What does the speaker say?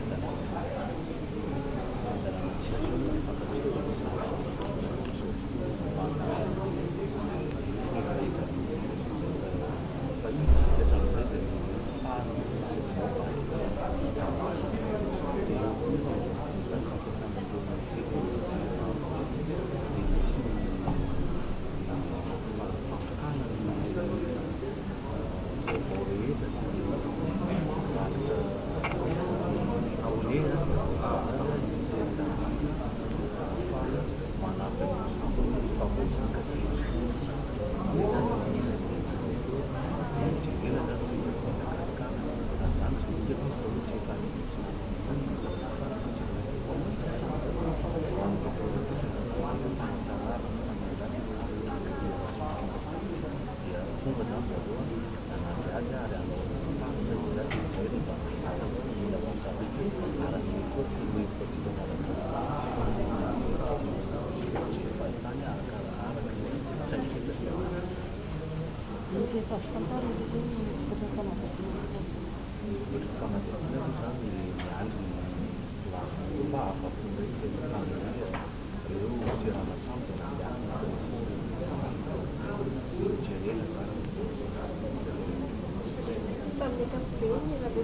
Aide Vaovao rehetra sy ny rakitra aoreana eny an-dranomasina ahafahana manampy an'ireo sambo ireo hifamoivoy ka tsy hitsivolana. Izay izany no anisan'ny dia jerena izany hoe Madagasikara ary izany tsy midika akory fa hoe tsy efa nisy namono i Madagasikara fa tsy efa nisy ho an'ny vaovao rehetra dia fanatsarana dia tonga izany zareo nanadihady ary hanao tatitra izy izany dia hijery ny zavatra vitany hoe mila hohatsaraina ary anie koa torohevitra antsika Malagasy izay fahitany arakaraka ny traikefa izay ananany. Mety efa azo fantarina ve izao ny vokatry ny fanadihadiana vita hatrizay? Ny vokatry ny fanadihadiana aloha izany miandry ny filazana fa afa-po indray izy efa tamin'ny ireo seranan-tsambo izay nandehanana sy ny port jerena izany. Tamin'ny ankapobeny, raha.